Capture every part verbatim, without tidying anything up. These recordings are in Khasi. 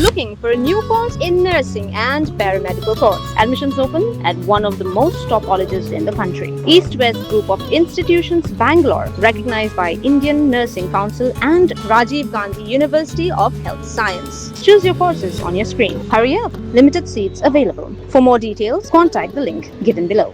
Looking for a new course in nursing and paramedical course? Admissions open at one of the most top colleges in the country. East West Group of Institutions, Bangalore, recognized by Indian Nursing Council and Rajiv Gandhi University of Health Science. Choose your courses on your screen. Hurry up, limited seats available. For more details, contact the link given below.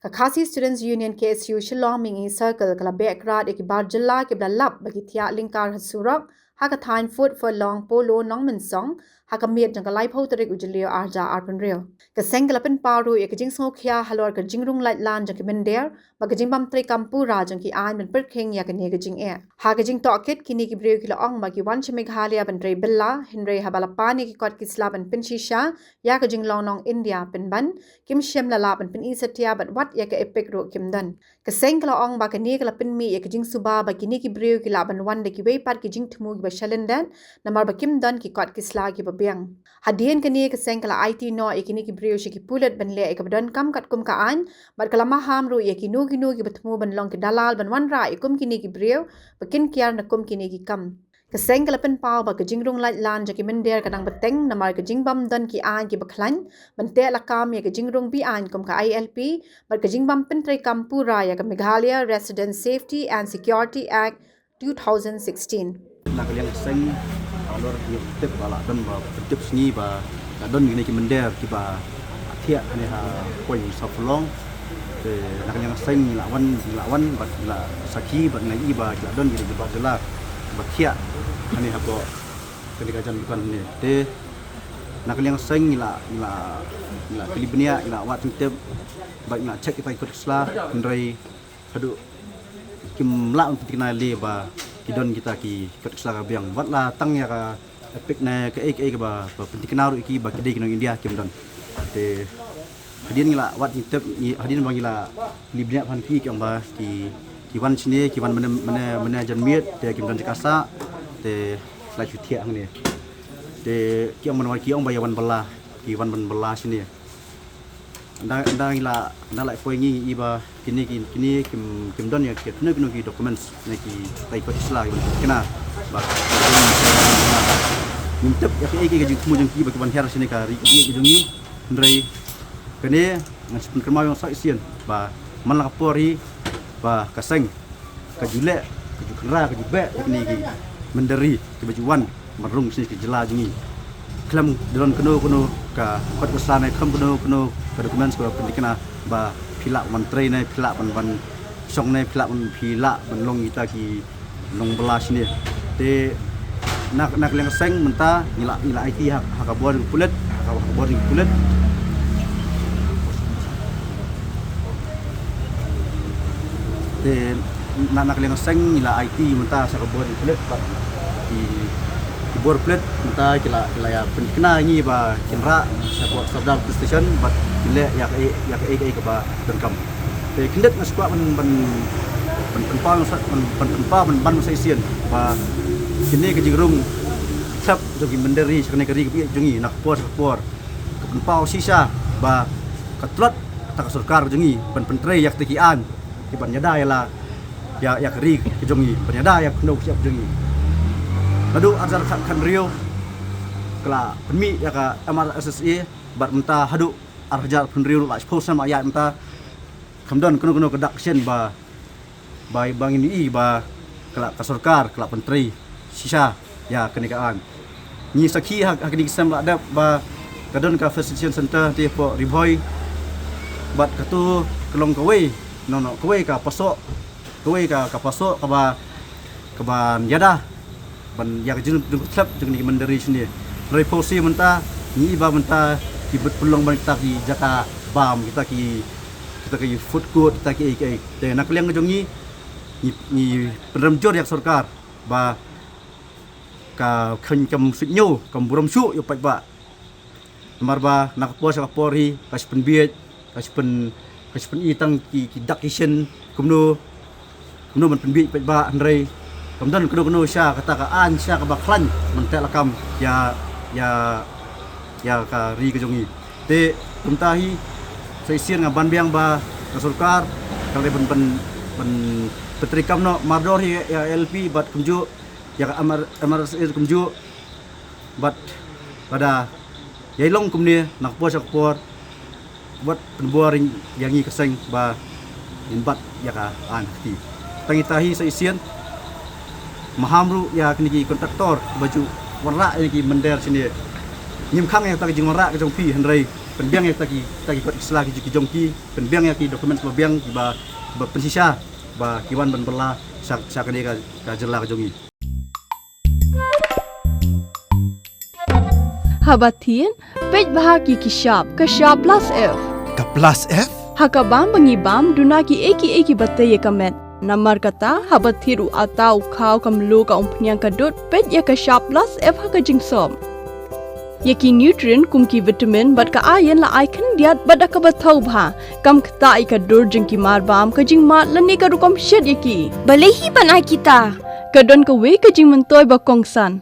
Ka Khasi Students Union, K S U, Shillong Mihngi Circle ka la beh krad ïa ki bar jylla kiba la lap ba ki thiah lyngkar ha surok ha ka thaiñ Food Furlong Polo, Nongmynsong, ha ka miet jong ka laiphew tarik u Jylliew arhajar arphew hynriew. Ka seng ka la pynpaw ruh ïa ka jingsngewkhia halor ka jingrung laitlan jong ki mynder bad ka jingbym treikam pura jong ki aiñ ban pyrkhing ïa kane ka jingeh. Ha ka jingtohkit, kine ki briew ki la ong ba ki wan sha Meghalaya ban trei bylla, hynrei haba la pan ïa ki kot ki sla ban pynshisha ïa ka jinglong nong India pynban, kim shym la lah ban pyni satia bad wat ïa ka EPIC ruh kim don. Ka seng ka la ong ba kane ka la pynmih ïa ka jingsuba ba kine ki briew ki lah ban wan da kiwei pat ki jingthmu kiba shalyndet namar ba kim don ki kot ki sla kiba biang. Hadien kane, ka seng ka la aiti noh ïa kine ki briew sha ki pulit ban leh ïa kaba donkam katkum ka aiñ, bad ka la maham ruh ïa kino kino kiba thmu ban long ki dalal ban wanrah ïa kum kine ki briew ba kin kiar na kum kine ki kam. Ka seng ka la pynpaw ba ka jingrung laitlan jong ki mynder ka dang bteng namar ka jingbym don ki aiñ kiba khlaiñ ban teh lakam ïa ka jingrung be-aiñ kum ka I L P bad ka jingbym pyntreikam pura ïa ka Meghalaya Resident Safety and Security Act two thousand sixteen. Na ka liang seng, halor ngi tip ba la don ba tip sngi ba la don kine ki mynder kiba thiah kane ha point South Furlong. Te na ka liang seng ngi la wan, ngi la wan bad ngi la sakhi bad ngi la ïohi ba ki la don kine ki bar jylla ba thiah kane hapoh kane ka jan dukan ne. Te na ka liang seng ngi la, ngi la, ngi la kylli bniah, ngi la wad jingtip bad ngi la check kita ki kot ki sla, hynrei haduh kim lah ban pyntikna lei ba ki don kita ki kot ki sla ka biang. Wat la tang ïa ka EPIC ne kaei kaei kaba, ba pyntikna ruh ïa ki ba ki dei ki nong India, kim don. Te hadien ngi la wad jingtip, ngi, hadien ba ngi la kylli bniah bad ki, ki ong ba ki, ki wan shane, ki wan mynne, mynne, mynne janmiet, te kim don jaka sah, te la shu thiah hangne. Te ki ong ban wan, ki ong ba ïa wan bylla, ki wan ban bylla shane. Ynda, ynda ngi la, ynda la poi ngi, ngi ïohi ba kine ki, kine kim, kim don ïa kino kino ki documents ne kita ki kot ki sla kiban pyntikna ba ngim tip ïa kaei kaei ka jingthmu jong ki ba ki wan hiar shane ka ri ka jong ngi. Hynrei kane ngan sa pynkynmaw ïa u Saision ba man la ka por hi ba ka seng ka ju leh, ka ju kynra, ka ju beh ïa kine ki mynder ri kiba ju wan ban rung shane ka jylla jong ngi. Khlem da don kano kano ka kot ka sla ne khlem kano kano ka documents kaba pyntikna ba phi lah ban trei ne phi lah ban, ban shong ne phi lah ban, phi lah ban long kita ki nongbylla shane. Te na, na ka liang seng mynta ngi la, ngi la aiti ha, ha ka bor pulit, ha ka, ha ka bor pulit. Te na, na ka liang seng ngi la aiti mynta sha ka bor pulit bad ki, ki bor pulit mynta ki la, ki la ïa pyntikna ïa ngi ba kin rah sha ka Sawdar Police Station bad kin leh ïa kaei, ïa kaei kaei kaba donkam. Te khyndiat nga sngewkwah ban, ban, ban pynpaw, ban, ban pynpaw ban, ban Saision ba kine ka jingrung thlep jong ki mynder ri sha kane ka ri ka jong ngi na ka por sha ka por. Ka pynpaw shisha ba ka tlot kata ka sorkar jong ngi ban pyntrei ïa kata ki aiñ kiban ïada ïa la, ïa, ïa ka ri ka jong ngi, ban ïada ïa ka khyndew ka jong ngi. Naduh arhajar khathynriew ka la pynmih ïa ka M R S S A bad mynta haduh arhajar hynriew la shiphew snem ïa mynta kam don kano kano ka dak sien ba, ba, ba ngin ïohi ba ka la, ka sorkar ka la pyntrei shisha ïa kane ka aiñ. Ngi sakhi ha, ha kine ki snem la dep ba ka don ka facilitation center te hapoh Ri Bhoi bad kato ka long kawei, no, no, kawei ka pasoh, kawei ka, ka pasoh kaba, kaba ïada ban ïa ka jingdon thlep jong kine ki mynder ri shane. Hynrei pawsi mynta ngi ïohi ba mynta ki bit pynlong ban kita ki jaka bam, kita ki, kita ki food court, kita ki ei ki ei. Te na ka liang jong ngi, ngi, ngi pynrem jur ïa ka sorkar ba ka kheiñ kam suidñiew, kam burom shuh ïa u paidbah. Namar ba na ka por sha ka por hi ka shu pynbieit, ka shu pyn, ka shu pyni tang ki, ki dak ki shin kumno, kumno ban pynbieit paidbah, hynrei kam don kano kano sha kata ka aiñ sha kaba khlaiñ ban teh lakam ïa, ïa, ïa ka ri ka jong ngi. Te kumta hi Saision nga ban biang ba ka sorkar ka dei ban, ban, ban pyntreikam noh mardor hi ïa L P bad kumjuh ïa ka M R, M R S A kumjuh. Bad lada ïai long kumne na ka por sha ka por, wat pynbor ïa ngi ka seng ba ngin bat ïa ka aiñ ha kti. Tang ita hi sa shisien, maham ruh ïa kine ki kontraktor ba ju wanrah ïa ki mynder shane. Ngim khang ïa kata ka jingwanrah ka jong phi, hynrei pynbiang ïa kata ki, kata ki kot ki sla ki jong ki, pynbiang ïa ki document ba biang kiba, ba pynshisha ba ki wan ban bylla sha, sha kane ka, ka jylla ka jong ngi. Haba thied, peit bha ki, ki shap, ka shap plus F. Ka plus F? Ha ka bam ba ngi bam, duna kiei kiei kiba tei ïa ka met. Namar kata, haba thied u atta, u khaw, ka mluh, ka umphniang, ka dud, peit ïa ka shap plus F ha ka jingsop. Ïa ki nutrient kum ki vitamin bad ka iron la ai khyndiat bad da kaba thaw bha. Kam ktah ïa ka dur jong ki marbam, ka jingmad lane ka rukom shet ïa ki. Balei hi ban ai kita? Ka don kawei ka jingmyntoi ba kongsan.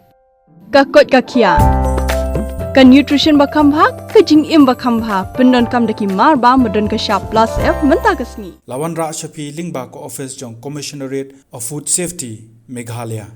Ka koit ka khiah. Ka nutrition ba kham bha, ka jingim ba kham bha. Pyndonkam da ki marbam ba don ka shap plus F mynta ka sngi. La wanrah sha phi lyngba ka office jong Commissionerate of Food Safety, Meghalaya.